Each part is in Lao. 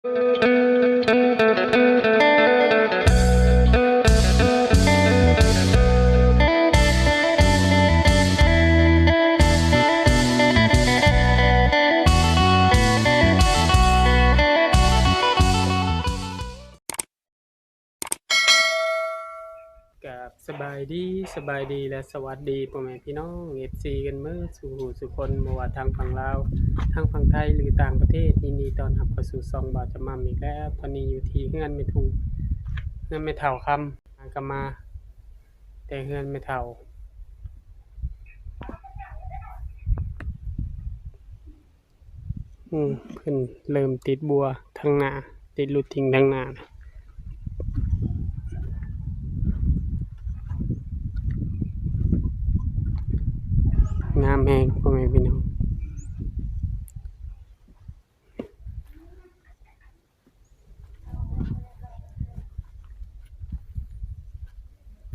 ກາບສະບາຍດີ, ສະບາຍດີ ແລະ ສະຫວັດດີພໍ່ແມ່ພີ່ນ້ອງ ເອັຟຊີ ກັນເໝິດສູ່ຜູ້ສູ່ຄົນ, ບໍ່ວ່າທາງຝັ່ງລາວ, ທາງຝັ່ງໄທ ຫຼື ຕ່າງປະເທດ, ຍິນດີຕ້ອນຮັບເຂົ້າສູ່ຊ່ອງບ່າວຈຳມ່ຳອີກແລ້ວ. ຕອນນີ້ຢູ່ທີ່ເຮືອນແມ່ທູ, ເຮືອນແມ່ເຖົ້າຄຳ, ຫາກະມາແຕ່ເຮືອນແມ່ເຖົ້າ. ອືມ ເພິ່ນເລີ່ມຕິດບົວທາງໜ້າ, ຕິດລົດຖີບທາງໜ້າ. ງາມແຮງພໍ່ແມ່ພີ່ນ້ອງ.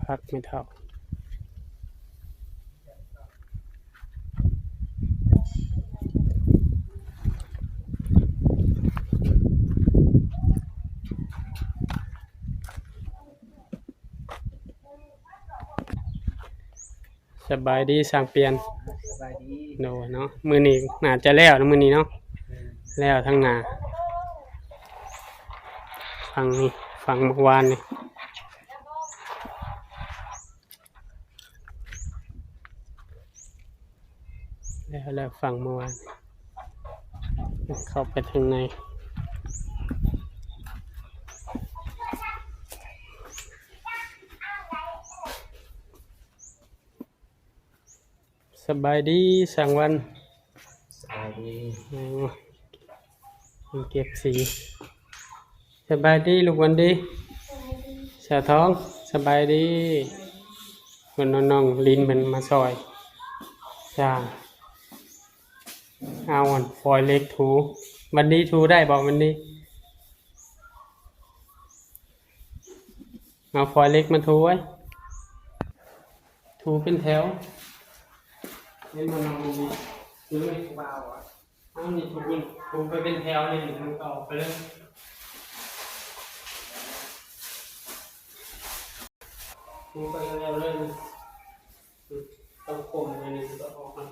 ພັກແມ່ເຖົ້າ. ສະບາຍດີຊ່າງປ່ຽນ. ສະບາຍດີ. ໂດຍເນາະ, ມື້ນີ້ໜ້າຈະແລ້ວເນາະ ມື້ນີ້ເນາະ. ແມ່ນ. ແລ້ວທາງໜ້າ. ຝັ່ງນີ້, ຝັ່ງເມື່ອວານນີ້. ແລ້ວ, ແລ້ວຝັ່ງເມື່ອວານ ເຂົ້າໄປທາງໃນ. ສະບາຍດີຊ່າງວັນ. ສະບາຍດີ. ໂອ້ ມັນເກັບສີ. ສະບາຍດີລູກວັນດີ. ສາວທອງ ສະບາຍດີ. ເພິ່ນເອົານ້ອງລິນເພິ່ນມາຊ່ອຍ. ຈ້າ. ເອົາອັນຟອຍເຫຼັກຖູ. ວັນດີຖູໄດ້ບໍ່ວັນດີ? ເອົາຟອຍເຫຼັກມາຖູໄວ້. ຖູເປັນແຖວ. ເຫັນບໍ່ນ້ອງ? ນີ້ ເອົານີ້ຖູ ຖູໄປເປັນແຖວນີ້ ມັນກໍອອກໄປເລີຍ. ຖູໄປແຖວເລີຍ. ອືມ ຕ້ອງກົມອັນນີ້ ມັນກໍອອກມາ.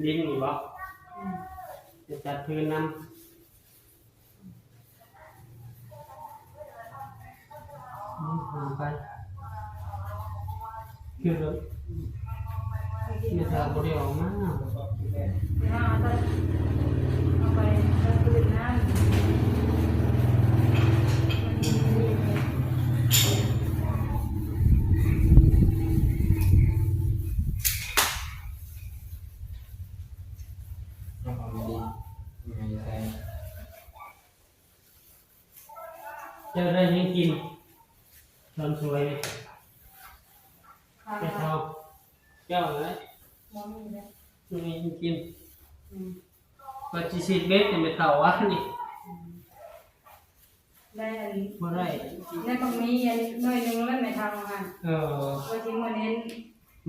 ຫຼິ້ນນີ້ບໍ່? ຈະຈັດພື້ນນຳ. ອືມ ໄປ ຄືແມ່ເຖົ້າບໍ່ໄດ້ອອກມາ. ເຈົ້າໄດ້ຫຍັງກິນຕອນສວຍນີ້? ແມ່ເຖົ້າ ເຈົ້ານະ ບໍ່ມີເດ້ ບໍ່ມີຫຍັງກິນ. ອືມ ວ່າຊິສີດເບັດໃຫ້ແມ່ເຖົ້າວານນີ້. ອືມ ໄດ້ອັນ ບໍ່ໄດ້ ໄດ້ບັກໝີ່ອັນໜ້ອຍໜຶ່ງແລ້ວແມ່ເຖົ້າຫັ້ນ. ເອີ ວ່າຊິມື້ນີ້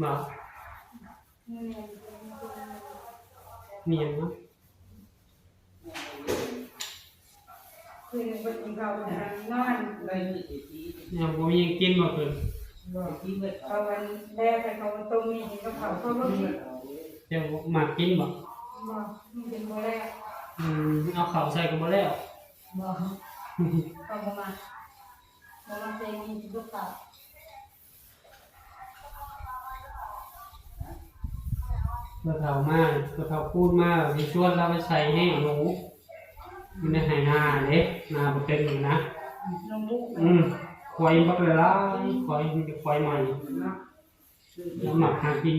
ບໍ່ ມີຫຍັງເນາະ? ຄືນບໍ່ກິນເຂົ້ານອນ ຍັງບໍ່ມີຫຍັງກິນບໍ່ຄືນ? ບໍ່ ເຂົາອັນແລກໃຫ້ເຂົາຕົ້ມໝີ່ກິນກັບເຂົ້າ ເຂົາບໍ່ກິນ. ເຈົ້າມັກກິນບໍ່? ບໍ່ ມັນກິນບໍ່ແລ້ວ. ອືມ ເອົາເຂົ້າໃສ່ກໍບໍ່ແລ້ວ. ບໍ່ ເຂົາບໍ່ມັກ ບໍ່ມັກໃສ່ໝີ່ກິນກັບເຂົ້າ. ພໍ່ເຖົ້າມາ ພໍ່ເຖົ້າປູດມາ ຊິຊວນລາວໄປໃສ່ແຫ້ງໜູ ຢູ່ໃນໄຮ່ນາເດ້ ນາບໍ່ເຕັມນີ້ນະ. ອືມ ຄວາຍບັກຫຼາຍໆ ຄວາຍ ມີແຕ່ຄວາຍໃໝ່. ລາວມັກຫາກິນ.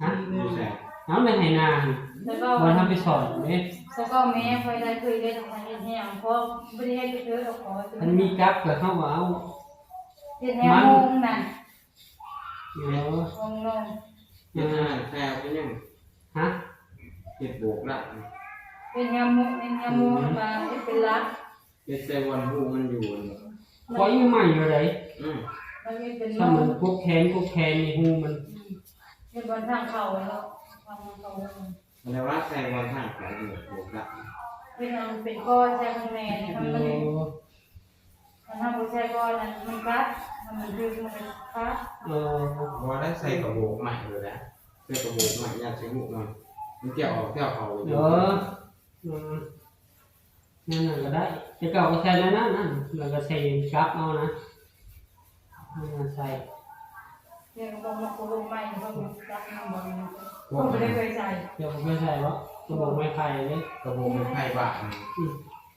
ຮະ? ຢູ່ໃສ? ເອົາ ໃນໄຮ່ນາຫັ້ນ ແລ້ວກໍ ບ່ອນເຮົາໄປສອນເດ້. ແລ້ວກໍແມ່ຂ້ອຍໄດ້ ເຄີຍໄດ້ທຳເຮັດແຫ້ງ ເພາະບໍ່ໄດ້ເຮັດເທື່ອດອກ. ຄັນມີກັບກໍເຮົາກໍເອົາ ເຮັດແຫ້ງໂມງນັ້ນ. ເອີ ໂມງໜຶ່ງ ເຮັດ ອ່າ ແຊວເປັນຫຍັງ? ຮະ? ເຮັດໂບກລະ ເຮັດແຮມ ເຮັດແຮມໂມງ ອືມ ມາເຮັດເປັນລະ ເຮັດໃສ່ບ່ອນຮູມັນຢູ່. ຂ້ອຍຍັງໃໝ່ຢູ່ໃດ. ອືມ ມັນມີເປັນ ຊ່ຳມັນກົກແຂນ ກົກແຂນໃນຮູມັນ. ອືມ ເຮັດບ່ອນທາງເຂົ້າເນາະ ທາງເຂົ້າ. ແຕ່ວ່າໃສ່ບ່ອນທາງເຂົ້ານີ້ໂບກລະ ເຮັດໃຫ້ມັນເປັນກ້ອນໃສ່ຂ້າງໃນ ໃຫ້ມັນ ໂອ້ ຄັນເຮົາບໍ່ໃສ່ກ່ອນນັ້ນມັນກັດ ມັນຖືກ ມັນກໍຂາດ. ເອີ ບໍ່ໄດ້ໃສ່ກະໂບກໄມ້ໂລດນະ ໃສ່ກະໂບກໄມ້ຍັດໃສ່ຮູມັນ ມັນຈະອອກແຖວເຂົ້າຢູ່. ເອີ ອືມ ແນວນັ້ນກໍໄດ້ ແຕ່ເກົ່າກໍໃສ່ແນວນັ້ນນະ ແລ້ວກໍໃສ່ກັບເອົານະ ໃສ່ ແມ່ກໍບໍ່ມັກກະໂບກໄມ້ ເພາະມັນຈັກນຳບໍ່ ເພາະບໍ່ໄດ້ເຄີຍໃສ່. ເຈົ້າບໍ່ເຄີຍໃສ່ບໍ່? ກະໂບກໄມ້ໄຜ່ເດ້ ກະໂບກໄມ້ໄຜ່ບ້ານ. ອືມ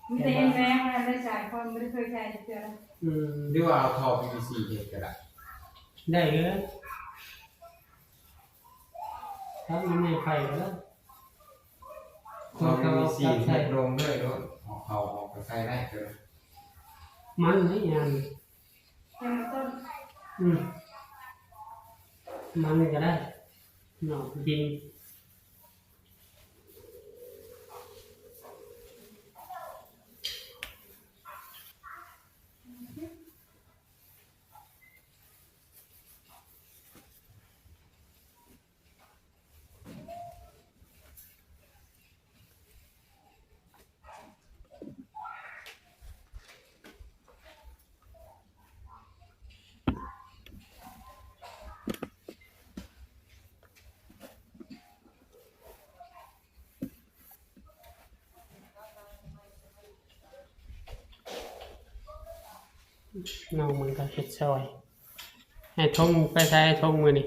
ມີແຕ່ເຫັນແມ່ມັນໄດ້ໃສ່ ຂ້ອຍບໍ່ໄດ້ເຄີຍໃສ່ຈັກເທື່ອ. ອືມ ຫຼືວ່າເອົາທໍ່ພີວີຊີເຮັດກໍໄດ້. ໄດ້ເລີຍ ຕັດໄມ້ໄຜ່ກໍໄດ້ ທໍ່ພີວີຊີເຮັດລົງເລີຍໂລດ ເອົາເຂົ້າອອກກໍໃສ່ໄດ້ເລີຍ. ມັນນີ້ອັນ ຍັງບໍ່ຕົ້ນ. ອືມ ມັນກໍໄດ້ ໜອກກິນ. ນ້ອງມັນກໍເຮັດຊ່ອຍ. ອ້າຍທົງໄປໃສ ອ້າຍທົງມື້ນີ້?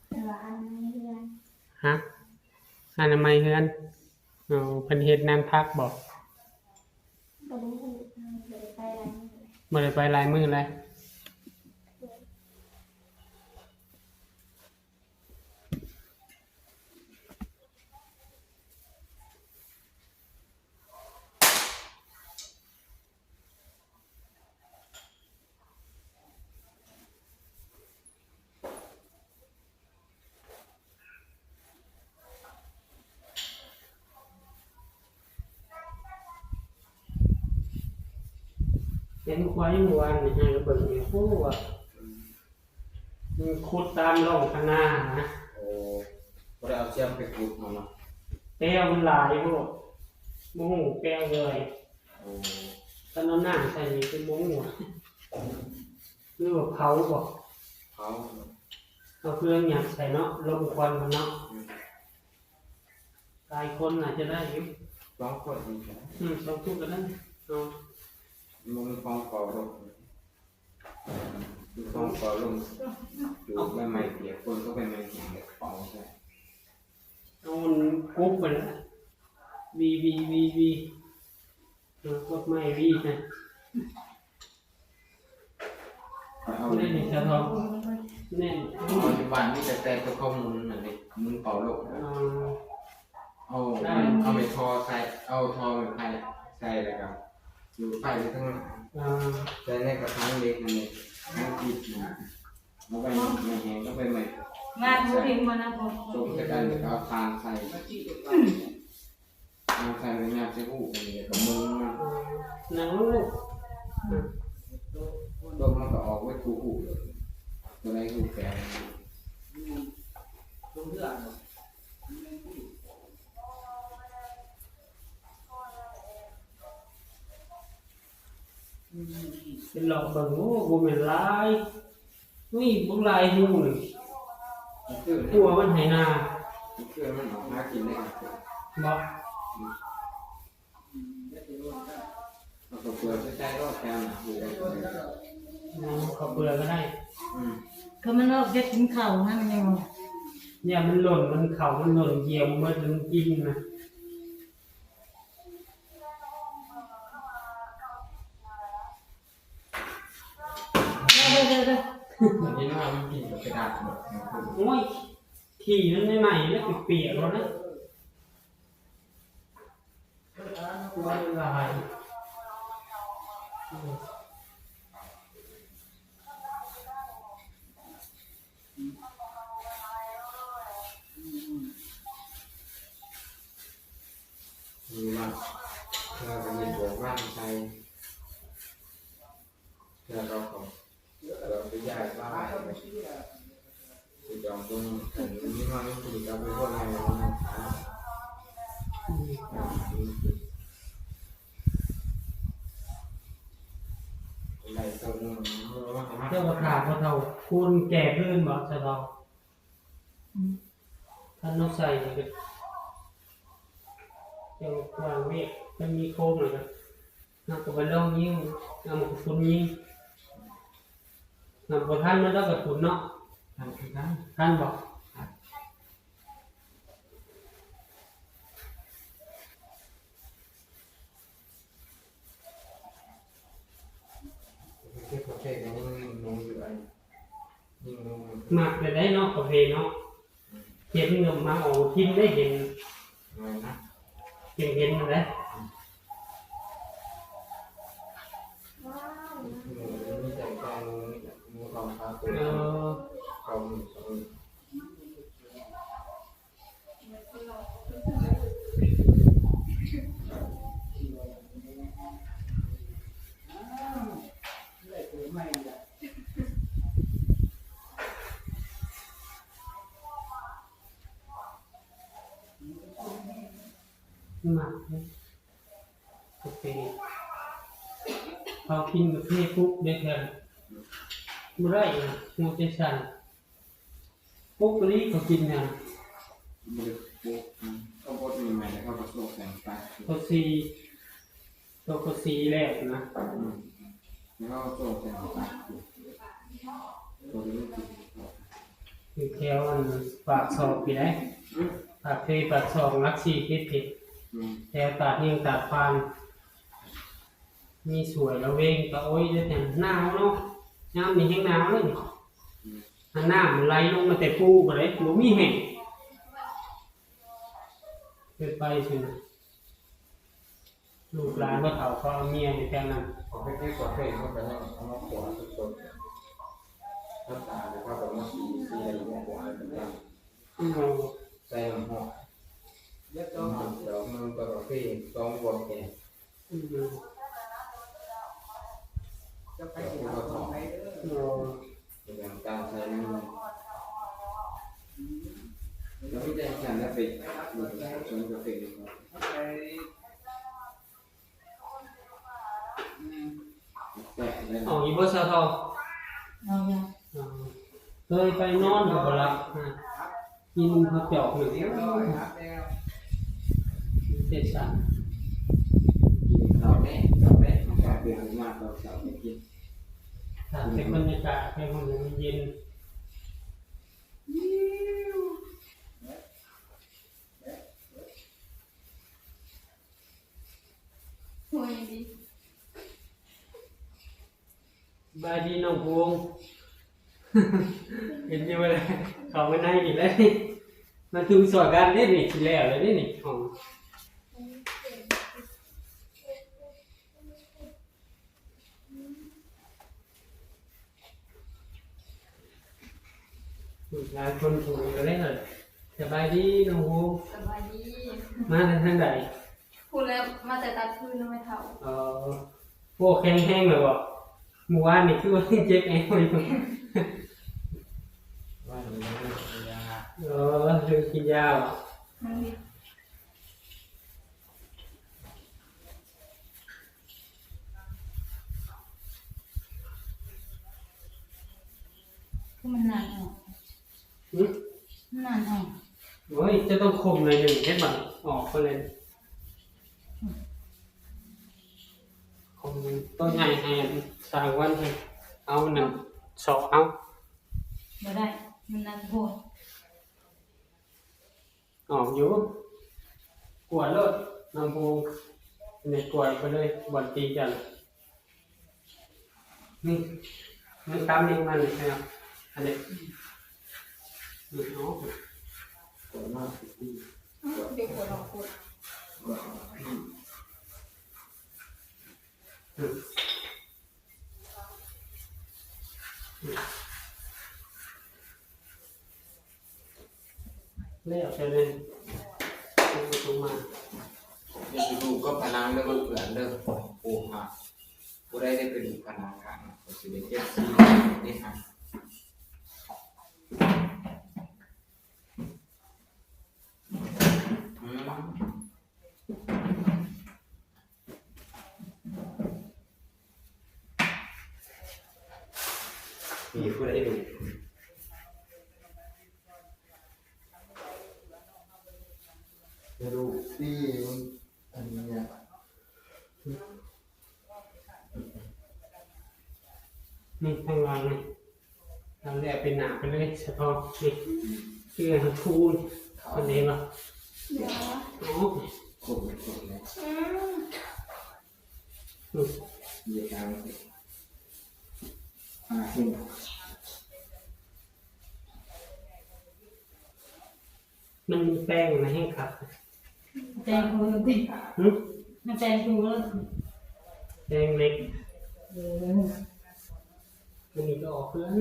ເອີ ອັນນີ້ເຮືອນ. ຮະ? ອະນາໄມເຮືອນ. ເອີ ເພິ່ນເຮັດນານພັກບໍ? ກໍບໍ່ຮູ້ ບໍ່ໄດ້ໄປຫຼາຍມື້ແລ້ວ ບໍ່ໄດ້ໄປຫຼາຍມື້ແລ້ວ. ເຫັນຄວາຍເມື່ອວານນີ້ ໃຫ້ເບິ່ງຢູ່ ໂອ້ ວ່າ ມັນຂຸດຕາມຮ່ອງຄັນນານະ. ໂອ້ ບໍ່ໄດ້ເອົາຊຽມໄປຂຸດເອົາເນາະ. ແປ້ວມັນຫຼາຍໂພດ ບໍ່ຮູ້ແປ້ວເລີຍ. ໂອ້ ຄັນເອົານ້ຳໃສ່ນີ້ຄືບໍ່ຮູ້ ຫຼືວ່າເຜົາບໍ? ເຜົາ ເອົາເຄື່ອງຫຍັງໃສ່ເນາະ ລົມຄວັນມັນເນາະ. ອືມ. ຫຼາຍຄົນໜ້າຈະໄດ້ຢູ່ ສອງຄົນນີ້ກໍໄດ້ ອືມ ສອງຄົນກໍໄດ້ເນາະ ມັນມີຂອງເປົ່າລົງ ມີຂອງເປົ່າລົງ ຈູດໃບໄມ້ປຽກ ຄົນເອົາໃບໄມ້ແຫ້ງເປົ່າໃສ່ ເອົາມັນກົບໄປລະ ວີ ວີ ວີ ວີ ເອີ ກົບໄມ້ວີນະ. ເອົາ ນີ້ ນີ້ສະທ້ອນ ນີ້ ປັດຈຸບັນມີແຕ່ ແຕ່ຕົວເຂົາໝູນນັ້ນເດ້ ໝູນເປົ່າໂລກ ເອີ ເອົາ ເອົາໄມ້ທໍ່ໃສ່ ເອົາທໍ່ໄມ້ໄຜ່ໃສ່ ແລ້ວກໍຈູດໄຟໄປທາງນັ້ນ ເອີ ໃສ່ໃນກະຖາງເຫຼັກນັ້ນເດ້ ທັງອິດນະ ເອົາໄວ້ ໄມ້ແຫ້ງກັບໃບໄມ້ ງານບໍ່ເຫັນບໍ່ນະ ສົມໃສ່ກັນ ແລ້ວກໍເອົາຖ່ານໃສ່. ນາງໃສ່ແມ່ນຍາດຊິຮູ້ອັນນີ້ກໍມຶນມາ ເອີ ນັ່ງລົງລູກ ຕົກມັນກໍອອກເບິດຄູ່ຮູບເລີຍ ຕົວໃດຮູບແປງ ເປັນລອງເບິ່ງ ໂອ້ ບໍ່ແມ່ນຫຼາຍ. ນີ້ບັກຫຼາຍຮູນີ້ ຕົວມັນໄຫນາ ຄືມັນອອກຫາກິນໄດ້ ບໍ່ ອືມ ເອົາເຂົ້າເປືອກໃສ່ໆ ໂລດ ແຖວໜ້າຮູ ເອົາເຂົ້າເປືອກກໍໄດ້ ອືມ ກໍມັນອອກຢາກກິນເຂົ້າຫັ້ນ ມັນຍັງ ຢ້ານມັນຫຼົ່ນ ມັນເຂົ້າມັນຫຼົ່ນ ຢຽວໝົດ ແລ້ວມັນກິນນະ. ເດີໆໆ ອັນນີ້ນະ ມັນກິນກັບກະດາດໝົດ ໂອ້ຍ ຂີ້ມັນໃໝ່ໆ ແລ້ວປຽກໆ ແລ້ວນະ ມັນຫຼາຍ ເອີ. ນີ້ວ່າ ເພື່ອກະມີບວກວາງໃສ່ ເພື່ອເຂົາ ເພື່ອໄປຍ້າຍມາ ໄປຈອງເບິ່ງ ຄັນມີມາມີຜູ້ເຂົາເປັນຄົນໃຫຍ່ ອືມ. ເຈົ້າວ່າຖ້າພໍ່ເຖົ້າຄູນແກ່ພື້ນບໍ່ ຊາວເຖົ້າ? ອືມ ຄັນເຮົາໃສ່ນີ້ກໍ ເຈົ້າວ່າວຽກມັນມີໂຄມແລ້ວກໍ ເຮົາກໍໄປລອງຍິງ ເອົາໝາກກະພຸນຍິງ ນຳບໍ່ທັນມັນດອກກະພຸນເນາະ ທັນຄືກັນ ທັນບໍ່? ມັກແຕ່ໃດເນາະ ປະເພດເນາະ ເຫັນກໍມາເອົາຖິ້ມໄດ້ ເຫັນ ເຫັນ ເຫັນຫັ້ນແຫຼະ ເອີ ມັກເດ້ ກາເຟ ເຂົາກິນກາເຟປຸບເດ້ ແທ້ບໍ່ໄດ້ນະ ຫົວໃຈສັ່ນ. ປົກກະຕິເຂົາກິນຫຍັງ? ບໍ່ໄດ້ປົກນະ ເຂົາບົດໃໝ່ໆ ແລ້ວເຂົາກໍໂຊກໃສ່ນ້ຳຕານ ເຂົາສີ ໂຕເຂົາສີແລ້ວນະ ອືມ ແລ້ວເຂົາໂຊກໃສ່ນ້ຳຕານ ໂຕນີ້ມັນກິນ ຢູ່ແຖວອັນປາກຊ່ອງພີ້ໃດ໋ ອືມ ປາກເພ ປາກຊ່ອງ ຫຼັກສີ່ ເຂດເຈັດ ອືມ ແຖວຕາດຮຽງ ຕາດພານ ມີສວຍລະເວງ ຕາໂອ້ຍ ເຮັດຫຍັງ ໜາວເນາະ ຍາມນີ້ແຮງໜາວເລີຍນີ້ ອືມ ອັນນ້ຳມັນໄຫຼລົງມາແຕ່ພູພຸ້ນເດ້ ບໍ່ມີແຫ້ງ ເຮັດໄປຊັ້ນນະ ລູກຫຼານບໍ່ເຖົ້າເຂົາເອົາເມຍຢູ່ແຖວນັ້ນ ເຂົາໄປເກັບກາເຟ ເຂົາກໍຍັງເອົາມາຂົ້ວສົດໆ ນ້ຳຕານ ແລ້ວເຂົາກໍມາສີ ສີ ແລ້ວມາຂົ້ວໃຫ້ມັນດຳ ອືມ ໃສ່ນ້ຳຮ້ອນ ນ້ຳຮ້ອນດອກໜຶ່ງຕໍ່ກາເຟ ສອງບວກແປດ ອືມ ຈະໄປກິນເອົາຂອງໃດເດີ ເປັນຫຍັງການໃຊ້ມັນ ແລ້ວມີແຕ່ຈັ່ງຊັ້ນແລ້ວໄປ ມັນກໍສວນກາເຟ ອອກຢູ່ບໍ່ ສາວທອງ? ອອກຢູ່ ເຄີຍໄປນອນກໍບໍ່ຫຼັບ ກິນເຂົ້າຈອກໜຶ່ງ. ເດຊາ ກິນເຂົ້າແດ່ ເຂົ້າແດ່ ມາເດືອນມາຕອນເຊົ້າໄດ້ກິນ ຖ້າເປັນບັນຍາກາດໃນຫ້ອງເຢັນ. ໂອ້ຍ ດີ. ສະບາຍດີນ້ອງພູມ ເຫັນຢູ່ແລ້ວ ເຂົ້າມາໃນນີ້ແລ້ວ ມາທຸ່ມຊ່ອຍກັນເດ້ນີ້ ຊິແລ້ວແລ້ວເດ້ນີ້ ຫ້ອງ ຫຼາຍຄົນຜູ້ກໍເລີຍ. ສະບາຍດີນ້ອງພູມ ສະບາຍດີ. ມາແຕ່ທາງໃດ? ພຸ້ນແຫຼະ ມາແຕ່ຕັດຟືນນຳແມ່ເຖົ້າ. ອໍ ໂອ້ ແຂງແຮງແລ້ວບໍ? ມື້ວານນີ້ຄືວ່າຍັງເຈັບແອວຢູ່. ວ່ານີ້ກິນຢາ. ອໍ ລືມກິນຢາບໍ? ຄືມັນໜັນອອກ. ຫຶ? ມັນໜັນອອກ. ໂອ້ຍ ຈະຕ້ອງຄົມໜ້ອຍໜຶ່ງ ເຮັດບັດອອກໄປເລີຍ. ຄົມໂຕໃຫຍ່ໃຫ້ຊ່າງວັນ ເອົານັ້ນເຊາະເອົາ. ບໍ່ໄດ້ ມັນໜັກໂພດ. ອອກຢູ່ ກວດໂລດນ້ອງພູມ ນີ້ກວດໄປເລີຍ ບ່ອນຕີກັນ. ນີ້ ນີ້ຕຳນີ້ມັນນີ້ ອັນນີ້ ນີ້ເອົາ ກວດມາ ເດີກວດອອກກວດ. ແລ້ວແຕ່ເລີຍ ຕົງໄປຕົງມາ. ຢ່າໄປລູບກັບຜະໜັງເດີ ມັນເປື້ອນເດີ. ໂອ້ ຫາ ຜູ້ໃດໄດ້ໄປລູບຜະໜັງຂ້າງ ກໍຊິໄດ້ເຈັບຊີ້ນເດ້ຫາ. ອືມ. ມີຜູ້ໃດດູ ກະດູກຕີນ ອັນນີ້ ນີ້ທາງຫຼັງນີ້ ເອົາແລ້ວເປັນໜ້າໄປເລີຍ ສະເພາະນີ້ ເພື່ອໃຫ້ຄູນ ເຂົ້າໃນວ່າ ໂອ້ ຄົນ ຄົນແລ້ວ ອືມ ນີ້ທາງ ອາ ເຫັນ ມັນມີແປ້ງມາໃຫ້ຄັບ ແປ້ງໂຮລຕິ ຫຶ? ມັນແປ້ງໂຮລ ແປ້ງເຫຼັກ ເອີ ມັນນີ້ກໍອອກເພື່ອນ.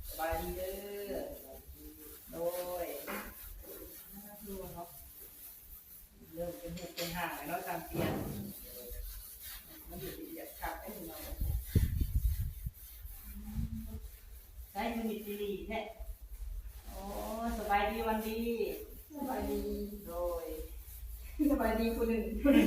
ສະບາຍດີເດີ ໂດຍ ເລີ່ມເປັນຮູບເປັນຮ່າງແລ້ວເນາະ ຊ່າງປ່ຽນ ມັນເຮັດວຽກຄັກເດ້ພີ່ນ້ອງ. ໃຊ້ມືນີ້ຕີຫຼີແທ້. ໂອ້ ສະບາຍດີວັນດີ. ສະບາຍດີ. ໂດຍ ສະບາຍດີຜູ້ໜຶ່ງ ຜູ້ໜຶ່ງ.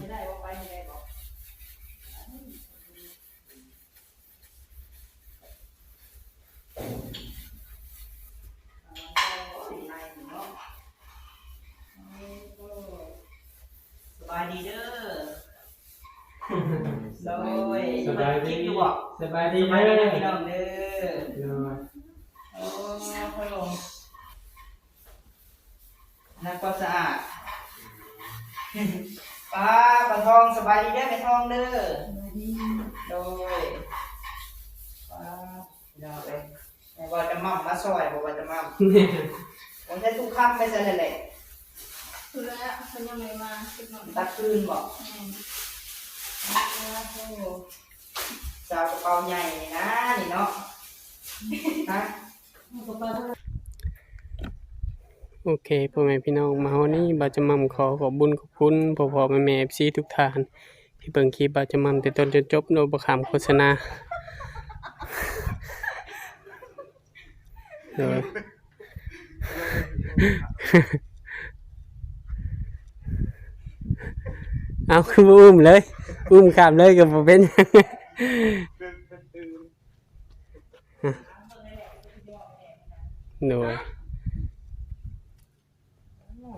ໄດ້ບໍ່ ໄປໃຫ້ໄດ້ບໍ່? ສະບາຍດີເດີ. ໂດຍ ສະບາຍດີ ສະບາຍດີເດີ ສະບາຍດີເດີພີ່ນ້ອງເດີ. ໂດຍ ໂອ້ ນັກຄວາມສະອາດ. ປ້າ ປ້າທອງ ສະບາຍດີເດີແມ່ທອງເດີ. ສະບາຍດີ. ໂດຍ ປ້າ ພີ່ນ້ອງເອີຍ ແມ່ນບໍ່ຈະໝ່ຳມາຊ່ອຍ ບໍ່ວ່າຈະໝ່ຳ. ໂອ້ຍ ໃຊ້ທຸກຄຳໄປໃສແຫຼະ. ເພິ່ນແລ້ວ ເພິ່ນຍັງບໍ່ໄດ້ມາຈັກໜ້ອຍ. ຕັດຄືນບໍ່? ແມ່ນ. ໂອ້ໂຫ ສາວກະເປົາໃຫຍ່ນີ້ນາ ນີ້ເນາະ ຮະ. ໂອເຄ ພໍ່ແມ່ພີ່ນ້ອງ ມາຮອດນີ້ ບ່າວຈະໝ່ຳຂໍຂອບບຸນຂອບຄຸນພໍ່ໆແມ່ໆ ເອັຟຊີ ທຸກທ່ານ ທີ່ ເບິ່ງຄລິບບ່າວຈະໝ່ຳແຕ່ຕົ້ນຈົນຈົບໂດຍບໍ່ຂ້າມໂຄສະນາ. ໂດຍ ເອົາ ຄືບໍ່ອຸ້ມເລີຍ? ອຸ້ມຂ້າມເລີຍກໍບໍ່ເປັນຫຍັງ. ໂດຍ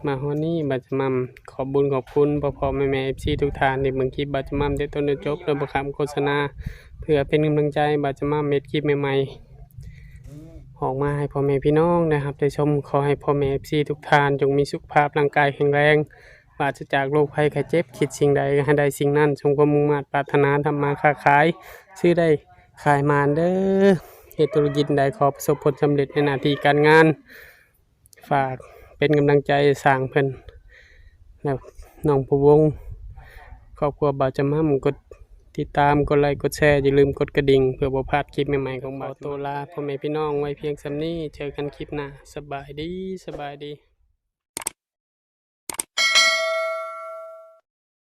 ມາຮອດນີ້ບ່າວຈະໝ່ຳ ຂອບບຸນຂອບຄຸນພໍ່ໆແມ່ໆ ເອັຟຊີ ທຸກທ່ານທີ່ເບິ່ງຄລິບບ່າວຈະໝ່ຳແຕ່ຕົ້ນຈົນຈົບ ແລະ ບໍ່ຂ້າມໂຄສະນາ ເພື່ອເປັນກຳລັງໃຈໃຫ້ບ່າວຈະໝ່ຳເຮັດຄລິບໃໝ່ໆ ອອກມາໃຫ້ພໍ່ແມ່ພີ່ນ້ອງໄດ້ຮັບໄດ້ຊົມ. ຂໍໃຫ້ພໍ່ແມ່ ເອັຟຊີ ທຸກທ່ານ ຈົ່ງມີສຸຂະພາບຮ່າງກາຍແຂງແຮງ ປາສະຈາກໂລກໄພໄຂ້ເຈັບ, ຄິດສິ່ງໃດໃຫ້ໄດ້ສິ່ງນັ້ນ, ສົມຄວາມມຸ່ງມາດປາດຖະໜາ, ທຳມາຄ້າຂາຍ ຊື້ໄດ້ຂາຍໝານເດີ້, ເຮັດທຸລະກິດໃດຂໍປະສົບຜົນສຳເລັດໃນໜ້າທີ່ການງານ. ຝາກເປັນກຳລັງໃຈສ້າງເພິ່ນ ແລະ ນ້ອງພູວົງ ຄອບຄົວບ່າວຈະໝ່ຳ ກົດຕິດຕາມ ກົດໄລ ກົດແຊ ຢ່າລືມກົດກະດິ່ງ ເພື່ອບໍ່ພາດຄລິບໃໝ່ໆຂອງບ່າວ. ຂໍໂຕລາພໍ່ແມ່ພີ່ນ້ອງໄວ້ພຽງສ່ຳນີ້ ເຈີກັນຄລິບໜ້າ. ສະບາຍດີ ສະບາຍດີ.